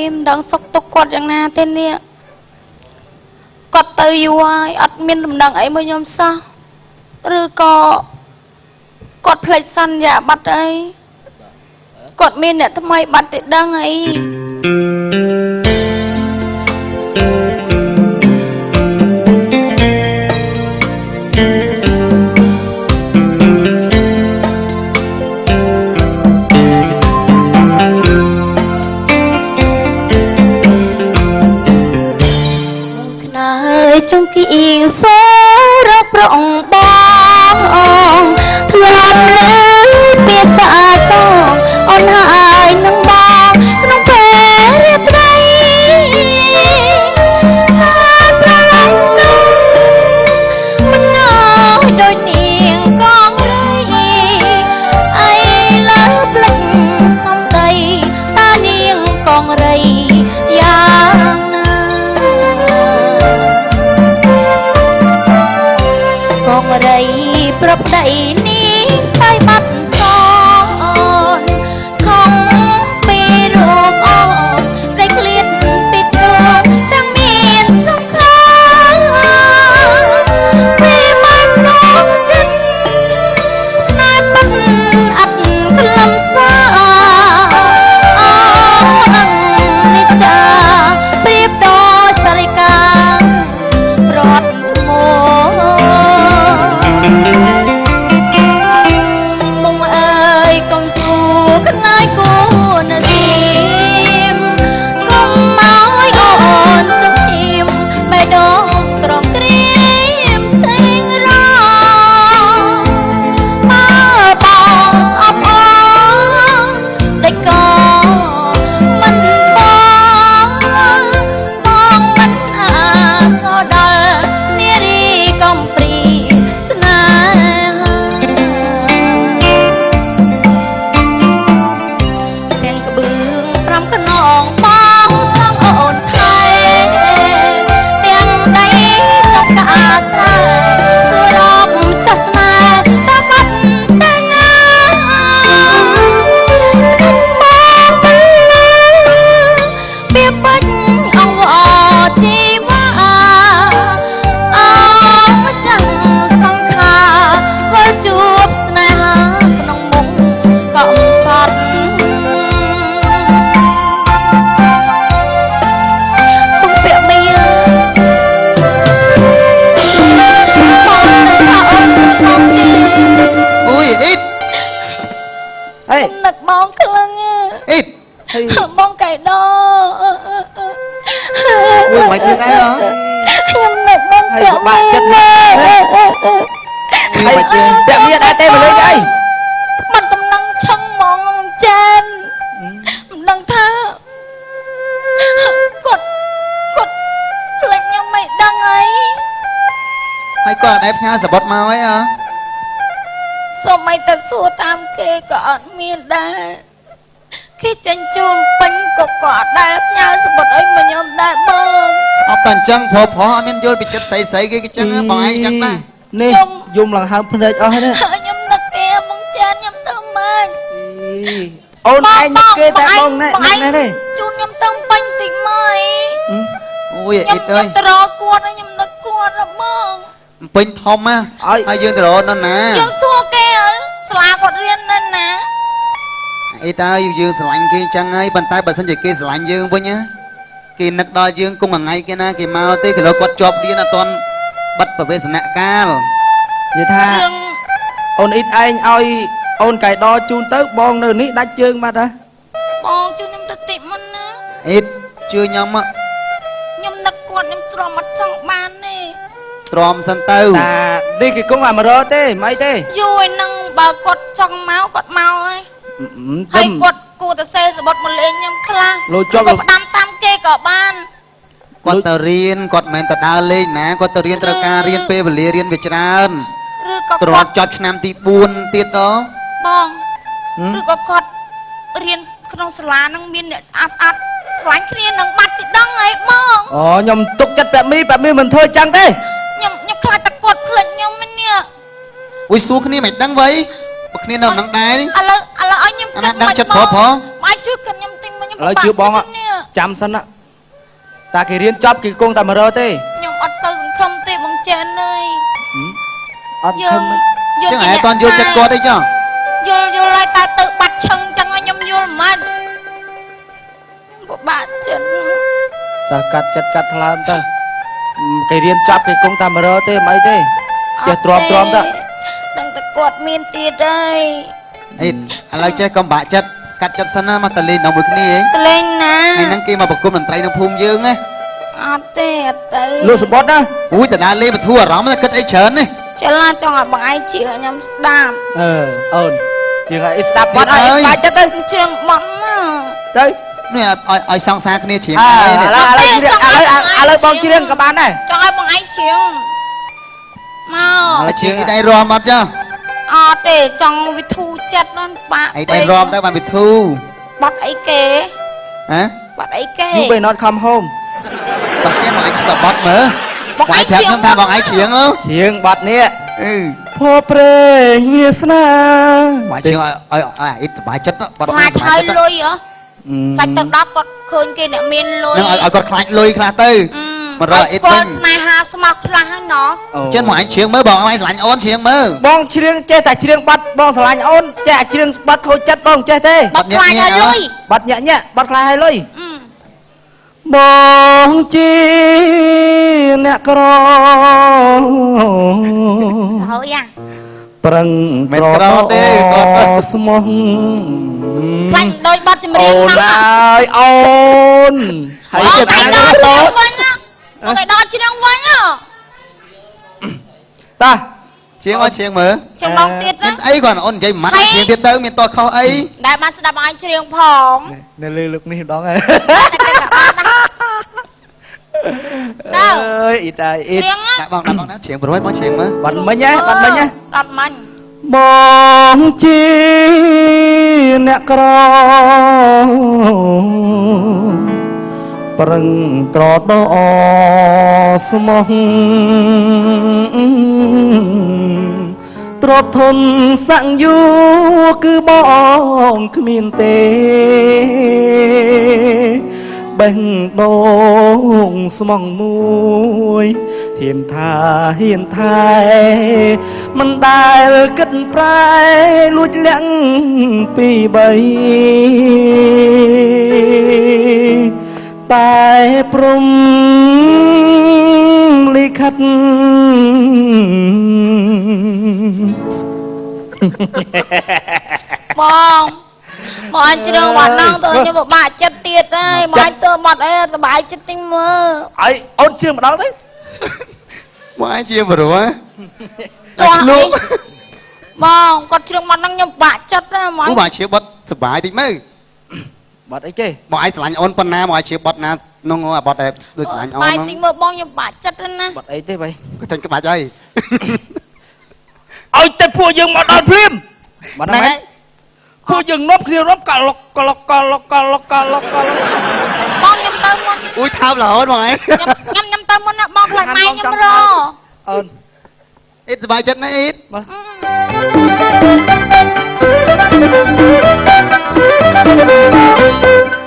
មិនដឹងសុកទុកគាត់យ៉ាងណាទេនេះគាត់ទៅយូរហើយអត់មានដំណឹងអីមកខ្ញុំសោះឬក៏គាត់ភ្លេចសន្យាបាត់អីគាត់មានអ្នកថ្មីបាត់ទេដឹងអីចង្គៀងសូរប្រងបងធ្លាប់លើភាសាសងអូនហើយនឹងបងក្នុងពេលរាត្រីថាស្រឡាញ់នោះមិនអើយដូចនាងកងរៃអីលើផ្លិចសំដីតានាងកងរៃយ៉ាងណាកងរៃប្រប្តីនេះទៅបាត់សនខំពីរូបអូនប្រៃឃ្លាតពីខ្លួនទាំងមានសង្ខាពីមិននងចិត្តស្នេហ៍ពិតអត់ក្លឹមសារអងនិច្ចាប្រៀបដូចសរិកាប្រត់ឈ្មោះមុងអើយកុំសួរខ្នាយគូនសៀមកុំមកឲ្យអូនចុកឈាមបេះដូងក្រំក្រៀមឆេងរងបើបងស្អប់អូនដេចក៏មិនបងបងមិនអាសដល់នារីកំព្រីស្នេហាទាំងក្បឿង5ខ្នងបងសងអូនថែទាំងដីចំការស្រែសួររកចាស់ស្នេហ៍តាបាត់ទៅណាបងទៅពីពេញអង្វរជីវ៉ាអោចាំងសង្ខាវិលជួបស្នេហាក្នុងមុងកំសត់បងពាក់មីអើយបងទៅថាអូនសងទេ អូយអ៊ីត ហេនឹកបងខ្លាំង អ៊ីត បងកៃដ អូយមិនទៀតដែរហ៎ ខ្ញុំនឹកបងពាក់មីណា ហើយពាក់មានដែរទេមកលេងអី មិនតំណឹងឆឹងហ្មងបងចានមិនដឹងថាគាត់គាត់ភ្លេចខ្ញុំមិនដឹងអី ហើយគាត់អត់ដែរផ្ញើសបុតមកអីហ៎ សូម្បីតែសួរតាមគេក៏អត់មានដែរគេចេញជូនពេញក៏គាត់អត់ដែលផ្ញើសម្បត្តិអីមកខ្ញុំដែរបង ស្អប់តែអញ្ចឹងព្រោះព្រោះអត់មានយល់ពីចិត្តស្រីស្រីគេគេចឹងបងឯងអញ្ចឹងដែរ នេះយំឡើងហើមភ្នែកអស់ហ្នឹង ខ្ញុំនឹកគេបងចានខ្ញុំទៅម៉េច អូនឯងនឹកគេតែបងណែនឹកណែទេ ជូនខ្ញុំទៅពេញតិចមក អូយអ៊ីតអើយ ខ្ញុំទៅរកគាត់ខ្ញុំនឹកគាត់ហ៎បង ពេញធំណាហើយយើងទៅរកនៅណា យើងសួរគេអើសាលាគាត់រៀននៅណា អីតើយើងស្រឡាញ់គេអញ្ចឹងហើយប៉ុន្តែបើសិនជាគេស្រឡាញ់យើងវិញណាគេនឹកដល់យើងគង់មួយថ្ងៃគេណាគេមកទេគេលោកគាត់ជាប់រៀនអត់ទាន់បិទប្រវេសនកាល និយាយថាអូនអ៊ីតឯងឲ្យអូនកៃដជូនទៅបងនៅនេះដាច់ជើងបាត់ហ៎ បងជូនខ្ញុំទៅតិចមុនណា អ៊ីតជឿខ្ញុំ ខ្ញុំនឹកគាត់ខ្ញុំទ្រាំអត់ចង់បានទេ ទ្រាំសិនទៅ តានេះគេគង់អាមរទេមិនអីទេ យូរឯនឹងបើគាត់ចង់មកគាត់មកហើយហើយគាត់គួរតែសេសបុតមកលេងខ្ញុំខ្លះគាត់ផ្ដាំតាមគេក៏បាន គាត់ទៅរៀនគាត់មិនមែនទៅដើរលេងណាគាត់ទៅរៀនត្រូវការរៀនពេលវេលារៀនវាច្រើន ឬក៏ ទ្រាំចប់ឆ្នាំទី4ទៀតដល់ បងឬក៏គាត់រៀនក្នុងសាលានឹងមានអ្នកស្អាតស្អាតឆ្លាញ់គ្នានឹងបាត់ទីដឹងហើយបង អូខ្ញុំទុកចិត្តពាក់មីពាក់មីមិនធ្វើចឹងទេ ខ្ញុំខ្លាចតែគាត់ភ្លេចខ្ញុំមែននេះ អូយសួរគ្នាមិនដឹងវៃបើគ្នានៅក្នុងដែរ ឥឡូវឲ្យខ្ញុំ គិតដឹងចិត្តព្រោះព្រោះ មកជួយគិតខ្ញុំតិចមកខ្ញុំ ឥឡូវជឿបង ចាំសិនណាតាគេរៀនចប់គេគង់តែមករកទេ ខ្ញុំអត់សូវសង្ឃឹមទេបងចេនអើយ អត់ យើង ខំទេ យើង ចឹងឯងអត់ទាន់យល់ចិត្តគាត់ទេចុះ យល់យល់ហើយតែទៅបាត់ឈឹងចឹងហើយខ្ញុំយល់មិនពិបាកចិត្ត តើកាត់ចិត្តកាត់ថ្លើមទៅគេរៀនចប់គេគង់តែមករកទេមិនអីទេចេះទ្រាំទ្រាំទៅ ដឹងតែគាត់មានទៀតហើយ អីឥឡូវចេះកុំបាក់ចិត្តកាត់ចិត្តសិនណាមកតលេងដល់មួយគ្នាឯង តលេងណា ថ្ងៃហ្នឹងគេមកប្រគំតន្ត្រីនៅភូមិយើងណា អត់ទេអត់ទៅ លក់សម្បត្តិណា អូយតដាលេងបធូរអារម្មណ៍ណាគិតអីច្រើនណា ចលាចង់ឲ្យបងឯងជឿខ្ញុំស្ដាប់ អឺអូនជាងឲ្យស្ដាប់បាត់ឲ្យបាច់ចិត្តទៅ ជ្រៀងបំណា ទៅ នេះឲ្យឲ្យសង្សារគ្នាច្រៀង អើ ហើយនេះ ឥឡូវឥឡូវច្រៀងឥឡូវឥឡូវបងច្រៀងក៏បានដែរ ចង់ឲ្យបងឯងជ្រៀងមក ឥឡូវច្រៀងអីដៃរំអត់ចុះ អត់ទេចង់វិធូចិត្តនោះបាក់ អីដៃរំទៅបានវិធូ បាត់អីគេ ហ៎ បាត់អីគេ You may not come home បងចេះបងឯងឆ្លបត់មើល បងឯង បងឯងប្រាប់ខ្ញុំថាបងឯងច្រៀងហ៎ ច្រៀងបាត់នេះ អឺ ភពព្រេងវាសនា បងឯងច្រៀងឲ្យឲ្យឲ្យអ៊ីតសប្បាយចិត្តបត់ ខ្លាចហើយលុយហ៎ខ្លាចទៅដល់គាត់ឃើញគេអ្នកមានលុយ នឹងឲ្យឲ្យគាត់ខ្លាចលុយខ្លះទៅ មករកអ៊ីត ស្គា វិញ ល់ស្នេហាស្មោះខ្លះហើយណោះ ចឹងបងឯងច្រៀងមើលបងឯងស្រឡាញ់អូនច្រៀងមើល បងច្រៀងចេះតែច្រៀងបាត់បងស្រឡាញ់អូនចេះតែច្រៀងបាត់ខូចចិត្តបងចេះទេ បាត់ខ្លាចហើយលុយ បាត់ញាក់ញាក់បាត់ខ្លាចឲ្យលុយ អឺ បងជាអ្នកក្រ ហើយយ៉ាង ប្រឹង មិនក្រទេគាត់ ស្មោះ ខ្លាចដូចបាត់ចម្រៀង អូន ណោះ អើយអូន ហើយ បង ចិត្ត ឯង ថា ដល់ច្រៀងវិញណាបងឯងដល់ច្រៀងវិញហ៎ តា ច្រៀងអូនច្រៀងមើល ច្រៀងបងទៀតណា មានអីគាត់អូននិយាយមួយម៉ាត់ច្រៀងទៀតទៅមានតខុសអី ដែលបានស្ដាប់បងឯងច្រៀងផង នៅលើលោកនេះម្ដងហើយ ទៅ អើយអ៊ីតាអ៊ី ច្រៀងណា ដាក់បងដាក់បងណាច្រៀងព្រោះបងច្រៀងមើល បាត់មិញហ៎បាត់មិញហ៎ បាត់មិញ បងជាអ្នកក្រប្រឹងត្រដស្មោះទ្របធនសង្យូគឺបងគ្មានទេបេះដូងស្មងមួយហ៊ានថាហ៊ានថែមិនដែលគិតប្រែលួចលាក់ពីបីតែព្រំលិខិត បងបងអញច្រៀងបាត់ហ្នឹងទៅខ្ញុំពិបាកចិត្តទៀតហើយបងអញទៅបាត់អីសប្បាយចិត្តតិចមើល ឲ្យអូនជឿម្ដងទៅ បងឯងជាព្រោះ ទោះ ដល់ឆ្លក់ បងគាត់ច្រៀងបាត់ហ្នឹងខ្ញុំពិបាកចិត្តណាបង អូបងជាបត់សប្បាយតិចមើល បាត់អីគេ បងឯងស្រឡាញ់អូនប៉ុណ្ណាបងឯងជាបត់ណានោះអាបត់ដែលដូចស្រឡាញ់អូន បាយ ហ្នឹង តិចមើលបងខ្ញុំពិបាកចិត្តណា បាត់អីទេបី គាត់ចាញ់ក្បាច់ហើយ ឲ្យតែពួកយើងមកដល់ភ្លាមបាត់ ហ្នឹង ហ្នឹង ហើយ ពួកយើងនាំគ្នារាប់កលុកកលុកកលុកកលុកកលុកកលុក បងខ្ញុំទៅមុន អ៊ុយថើបរហូតបងឯង ខ្ញុំខ្ញុំទៅមុនណាបងខ្លាចម៉ែខ្ញុំរ អូន អ៊ីតសប្បាយចិត្តណាអ៊ីត បាទ អឺ